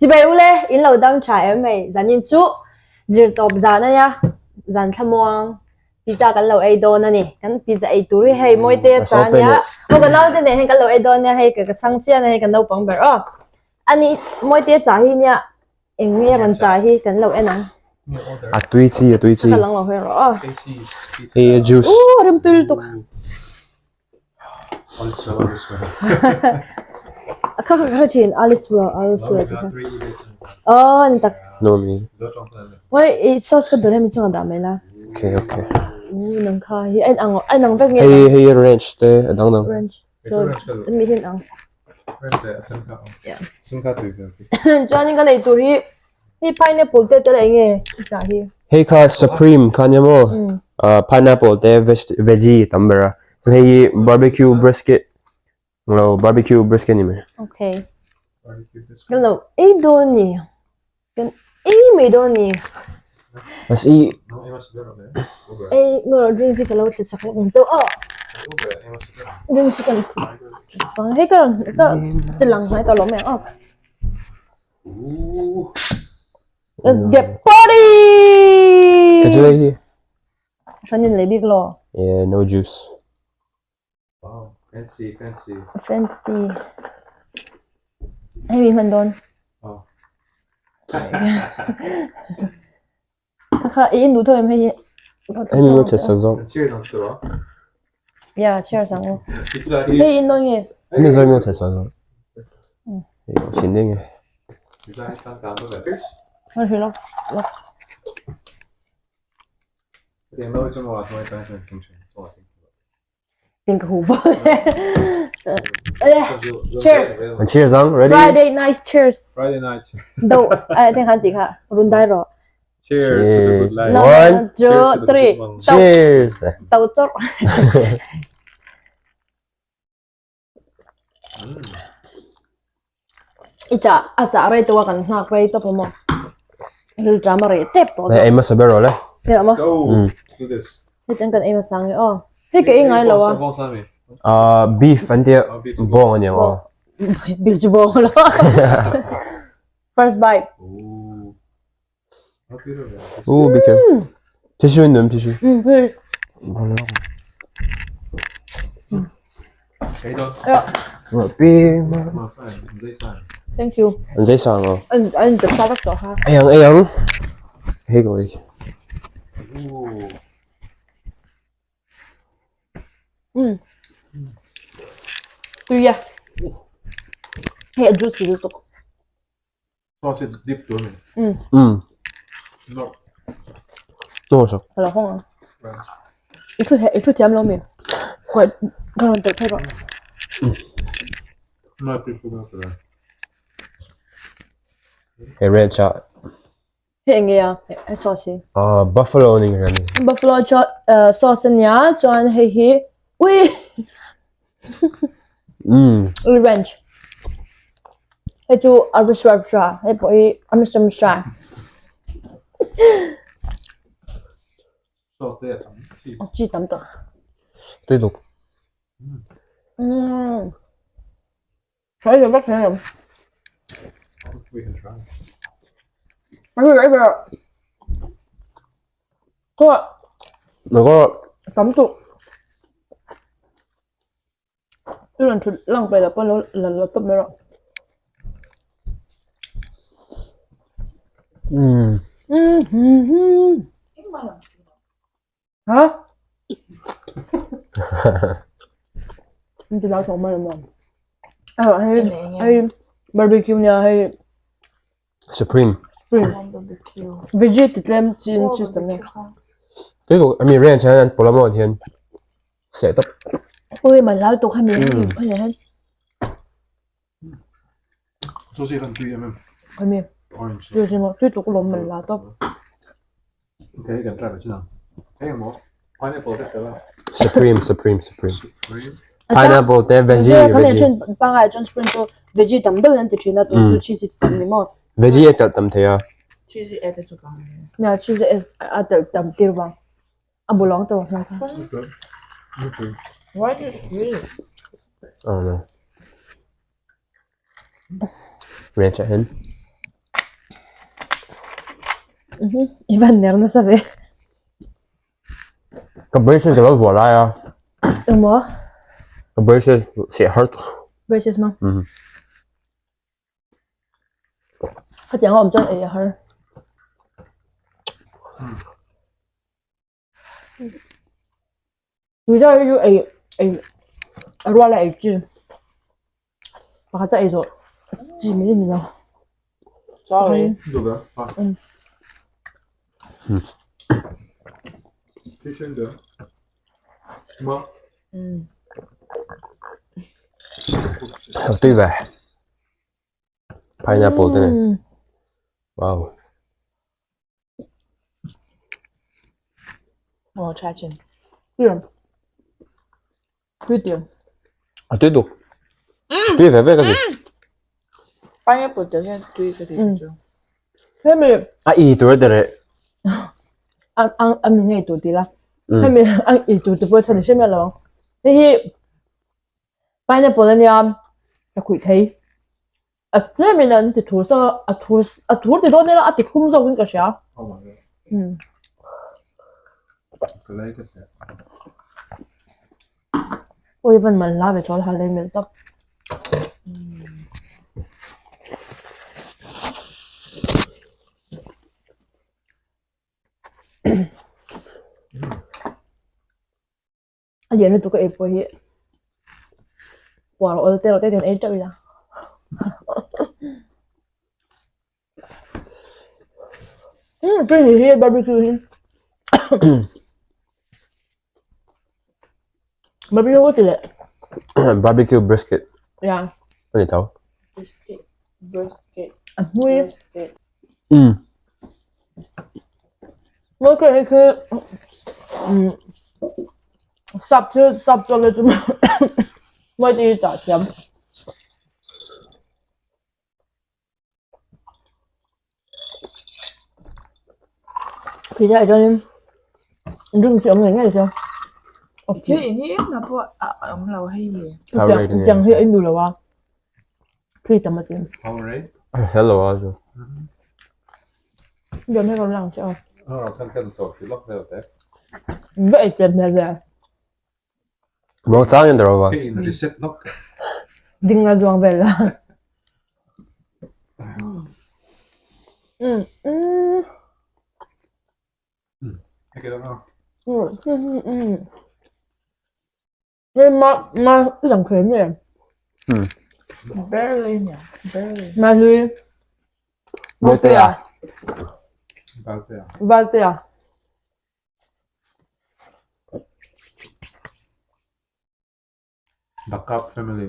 Chibai ule, in lo dam tha em hei, zanin chu zir tawp zan a nia, zan thlamuang pizza kan lo ei dawn a ni, kan pizza ei tur hi hei Mawite a cha a nia, aw ka naute nen hian kan lo ei dawn nia hei ka chhang chian a hei ka naupang ber aw, ani Mawite a cha hi nia eng nge rawn cha hi kan lo en ang. A tui chi a tui chi. Ka lang lo hawi rawh aw. Hei a juice. Ooh a rem tui lutuk. Kha kha kha chin Alice Well Alice Well kha. Oh ni tak. No mi. Wai i sauce ka dur hemi chunga dah mai la. Okay okay. U nang kha hi an ang an ang vek nge. Hei hei ranch te a dang dang. Ranch. So mi hin ang. Ranch te a sen kha. Yeah. Sen kha tui zel. Chuanin ka nei tur hi Hei pineapple te tel eng nge i chah hi? Hei kha supreme kha nia maw? Pineapple te veggie tam ber a. Chuan hei hi barbecue brisket lo barbecue brisket ni mai. Okay. Kan lo ei dawn ni. Kan ei mai dawn ni. Mas i Ei ngawr drink hi ka lo thli sak lawk ang chauh aw. Drink chu kan hei ka rawn ka ti lang hnai ka lawm em aw. Let's get party! Ka chu hi. Sanin lei bik lo. Yeah, no juice. Wow, fancy, fancy. Fancy. Hei mi hman dawn. Oh. Kha kha i in duh tho em hei hi. Hei mi ngawt sak zawk. Cheers ang chu a. Yeah, cheers ang u. Pizza hi. Hei in dawn nge. Hei mi zawi ngawt sak zawk. Hei sin ding e. Pizza hi chang kang ta ve. Hei hi lux lux. Tiang lo chu mo a chuai tan chuan kim thin chuan. Tin ka hu vo. Cheers. And cheers ang ready. Friday night cheers. Friday night. Do ai tin khan ti kha run dai ro. Cheers to the good life. One, two, three. Cheers. Tau chor. I cha a cha rei tu a kan nghak rei tawp a maw. Ril ṭam a reh tep tawh Ei hmasa ber rawh le. Hei a maw. Go. Do this. Hei chuan kan ei hmasa ang e aw. Hei ka ei ngai lo a. Ah beef an tia bawng a niang aw. Beef chu bawng lo. First bite. Ooh, be careful. Tissue in them, tissue. Mm, please. Thank you. An zai sang o. An an chak sa vak tawh ha. Ei ang, ei ang. Hei ko ei. Mm. Tui a. Hei a juicy lutuk. Sausage dip tur a ni. Mm. No. No sak. Ka lo hawng ang. I thu i thu thiam lo mi. Kawih ka rawn telh phei rawh. No pi pu ka la. He ranch a. Hei eng nge a? He sauce hi. Ah buffalo ni nge ni. Buffalo cho sauce ania chuan hei hi ui. Mm. Ranch. Hei chu a ri hra hei pawh hi a mi hra hra. Sauce te a tam chi. Chi tam tawh. Tui duk. Mm. Hei lo vek hei. We can try. Hei hei hei. Ko. Nó có Tam tu. I rawn thut lang peih loh pawn lo la la tawp mai rawh. Mm. Mm. Ha? Min ti lau thawk mai lo maw? Erawh hei hei barbecue nia hei Supreme. Supreme. Barbecue. Veggie ti tlem chin cheese tam nia. Tui bawk ami ranch hian an pawlh a maw hian seh tawp. Ui man lau tuk hemi hemi hian. Sausage kan tui em em. Hemi. Orange. Tui si maw tui tuk lawm man la tawp. Okay, kan try ve chin ang. Hei maw pineapple te tel a. Supreme, supreme, supreme. Supreme. Pineapple te veggie, Kha leh veggie. then pangai chuan supreme chu veggie tam deuh in an ti thin a tun chu cheese ti tam ni maw. Veggie a telh tam thei a. Cheese e te chu tlang. Nia cheese a telh tam tir vang. A bu lawng tawh hmel kha. Okay. Okay. Why do you squeeze? I don't know. Ranch at hin. I van ner nasa ve. Ka braces ka lo vuah lai a. Engmaw? Ka braces seh har tuk. Braces ma? Khatiang a awm chuan ei a har. Pizza hi chu ei ei a rual a ei chi pakhat a ei zawh chi mai a ni lo. Sorry. Tui ve. Pineapple te nen. Wow. Oh, try chin. Tui tiang. A tui duk. Tui ve ve ka ti. Pineapple te hian tui ka ti chu. Hemi A i tur te reh. A a a mi ngei tur ti la. Hemi a i tur te pawh chhan hre miah lo ang. Hei hi pineapple ania ka khuih thei. A tlem in an ti thur sak a, a thur a thur ti dawn ila a ti khum zawk in ka hria. Awi van man hla ve chuan han lei mel tak. A lian lutuk a ei pawh hi puar awl te erawh te hian ei teuh ila. Umm tui ni hi barbecue hi barbecue ka ti leh. Barbecue brisket. Yeah. A ni tho. Brisket brisket. A hmui. Brisket. Umm. Mawi khi khi umm sap thil sap chuan chu mawi te hi chah thiam. Pizza ah chuanin drink chu a awm ngei ngei sia. Thil in hi engmah pawh a awm lo hei le. Tiang hi a in duh lo a. Tui tam a ti. Hello a chu. Bian hi rawn lang che a. Va ei pian hmel ve. Muang chang in dawr va. Ding la zuang vel la. Mm mm. Mm mm mm. Hei ma ma i lang thei nge? Barely nia, barely. Ma hlui. Valtea. Valtea. Backup family.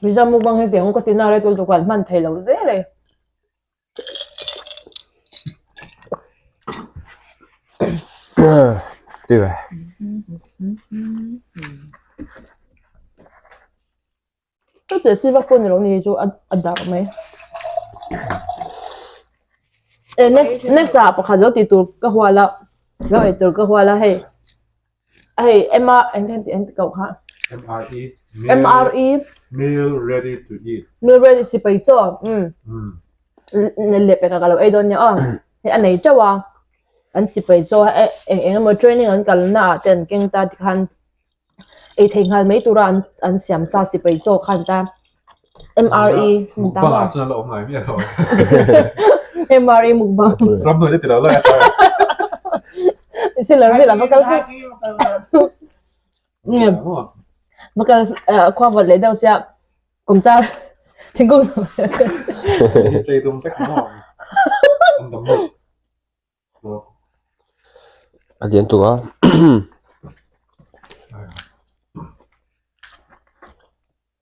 Pizza mukbang hi tiang ka ti na re tul tu kan hman thei lo zel e. Tui ve. Ka che chi vak pawh ni lo ni chu a darh mai. E next next ah pakhat lo tih tur ka hual a lo ei tur ka hual a hei hei M R eng eng eng ti koh kha MRE MRE meal ready to eat. Meal ready sipai chaw um leh pekah ka lo ei dawn nia aw hei a nei teuh a an sipai chaw eng eng emaw training an kalna ah te an keng ta tikhan ei thei nghal mai tura an an siam sa sipai chaw khan ta MRE mukbang ah chuan a la awm ngai miah lo MRE mukbang ram hnuai te ti lo lai a sila ram va kal va kal khua vawt leh deuh sia kumchar thingkung chei tum vek maw an dam lo A lian tuk a.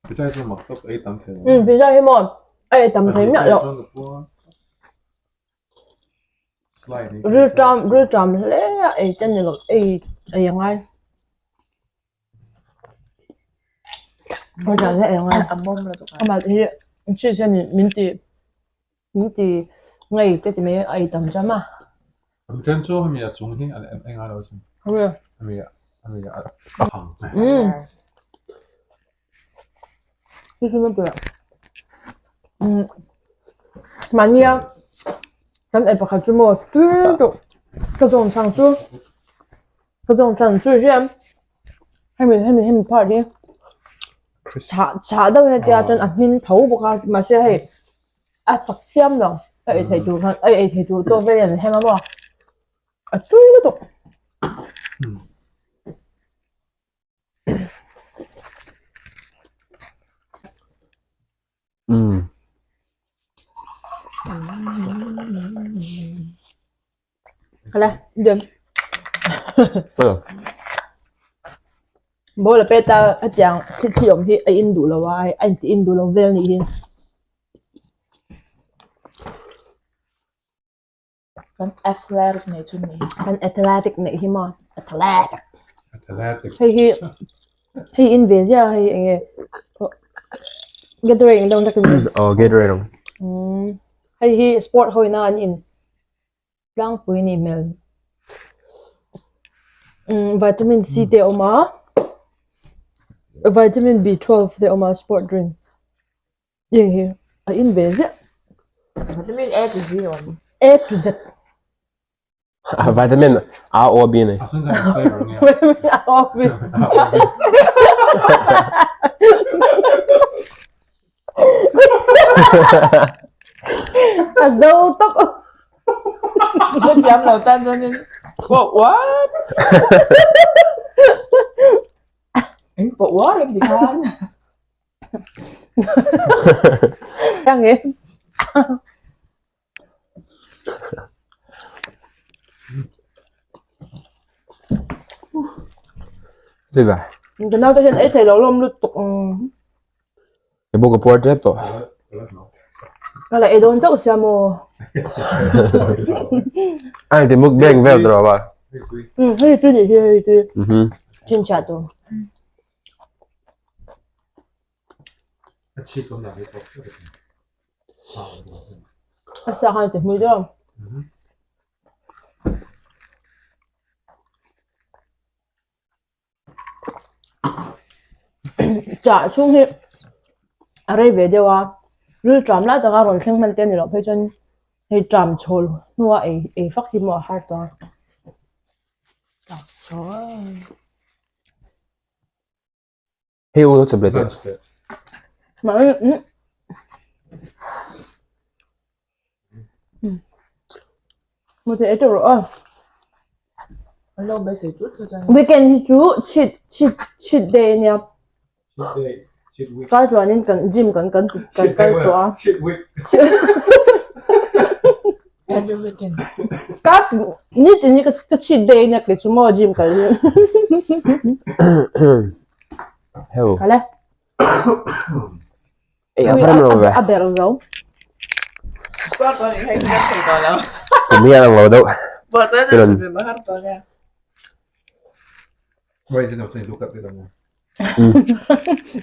Pizza hi maw a ei tam thei miah loh. Rilṭam rilṭam hle a ei te ni lo ei ei a ngai. Rilṭam hle ei a ngai. Amah hi cheese hian min ti. Min ti ngei ka ti mai a ei tam cham a. An then chu hemi a chung hi an eng a lo sin. Hemi hemi a hang. Um. Mahnia kan ei pakhat chu maw tui lutuk ka zawng chang chu ka zawng chang chu hian hemi hemi hemi part hi chhah chhah deuh in a tia chuan a hmin tho bawk a mahse hei a sak chiam lo a ei theih tur khan a ei theih tur tawk vel in an hem a maw a tui lutuk. Hala, diam. Bola peta hetiang thil thli awm hi a in duh lo a, a inti in duh lo vel nih hi. Kan athletic nei chu ni. Kan athletic nei hi maw? Athletic. Athletic. Hei hi hei in ve zia hei enge Gatorade ang deuh tak in. Oh, Gatorade ang. Hei hi sport hawina an in tlangpui ni hmel. Vitamin C te awm a. Vitamin B12 te awm a sport drink. Heng hi a in ve ziah. Vitamin A to Z awm. A to Z. Vitamin A O B nei. Vitamin A O B. A zo tawp. Hrethiam lo tan chuanin what what? Eng pawh uar em ti khan. Ang e. Tui ve. Ka naute hian ei thei lo lawm lutuk. Ka bawk a puar tep tawh. Ka la ei dawn chauh sia maw. Ai ti mukbang vel tawh ba. Hei tui nih hi hei tui. Chinchah tur. A sa khan ti hmui deuh. Chah chhung hi a rei ve deuh a, ril ṭam lai taka rawn thleng hman te a ni loh phei chuan hei ṭam chhawl hnua ei ei vak hi maw a har tawh a. Hei u chep leh teh. Weekend hi chu cheat cheat cheat day ania. Kar chuanin kan gym kan kan kan kal tawh a. Every weekend. Kar nitin hi ka cheat day ania kei chu maw gym kal hi. Heu. Kal e. Ei a varam lo ve. A ber zo. Kum hian ang lo deuh. Tiran.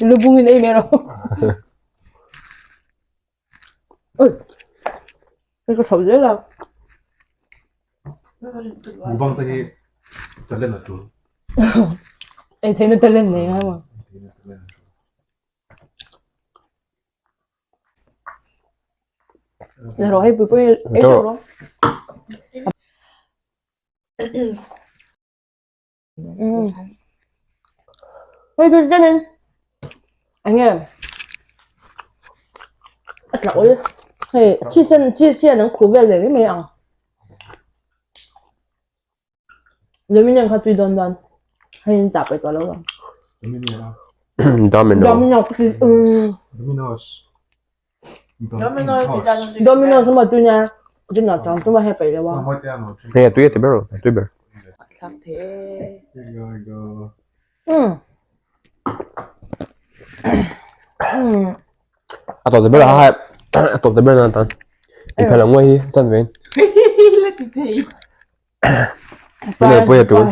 Lubungin ei mai rawh. Oi. Ka chho zel a. Mukbang te hi talent a tul. Ei theihna talent nei ngai maw? Ni rawh hei pui pui ei teuh rawh. Hei chu chuanin eng nge a tla ul hei cheese hian cheese hian an khuh vel ve mai mai ang Dominion kha tui dawn dawn hei an chah peih tawh lo ang Domino Domino tui Domino's Domino's emaw tui nia dinner chang tum a hei peih lo a Hei a tui a ti ber a tui ber. A tawp ta ber a hai a tawp ta ber nan tan. I phel ang hi chan vein. Min ei pui a tul.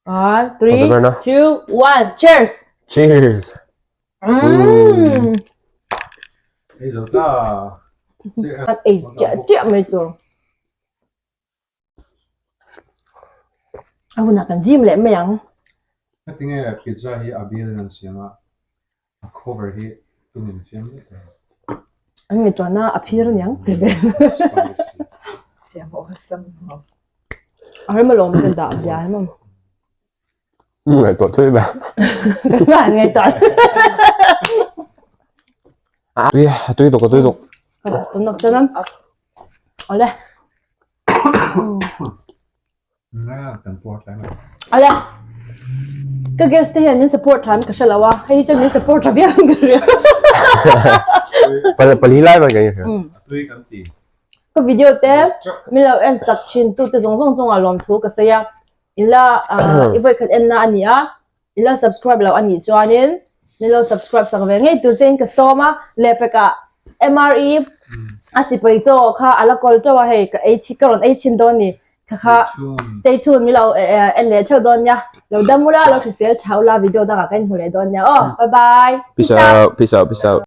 One, three, two, one, cheers! Cheers! Mm. Ei zo ta. Ei chiah chiah mai tur. A hunah kan gym leh mai ang. Heti nge pizza hi a bial in an siam a, a cover hi tunin siam daih ta. An ngaihtuahna a phir aniang ti ve. Spicy. Siam awlsam lo. A rem alawm ka dah bia em ang. Ngaihtuah thui ba. Ka han ngaihtuah. Tui a tui tuk a tui tuk. Ka dah tum nak chuan Awle. Ala. Ka guest te hian min support tha in ka hre lo a, hei hi chuan min support tha viau in ka hria. Pal pali lai mai ka hria. Ka video te min lo en sak thin tu te zawng zawng chungah lawmthu ka sawi a, in la i vawikhat en na a ni a, in la subscribe loh a nih chuanin min lo subscribe sak ve ngei tur chein ka sawm a, lehpekah MRE a sipai chaw kha a la kawl teuh a hei ka ei chhin ka rawn ei chhin dawn ni kha kha stay tuned min lo en leh theuh dawn nia lo dam ula lo hrisel tha ula video dangah ka inhmu leh dawn nia aw bye bye Peace out peace out peace out.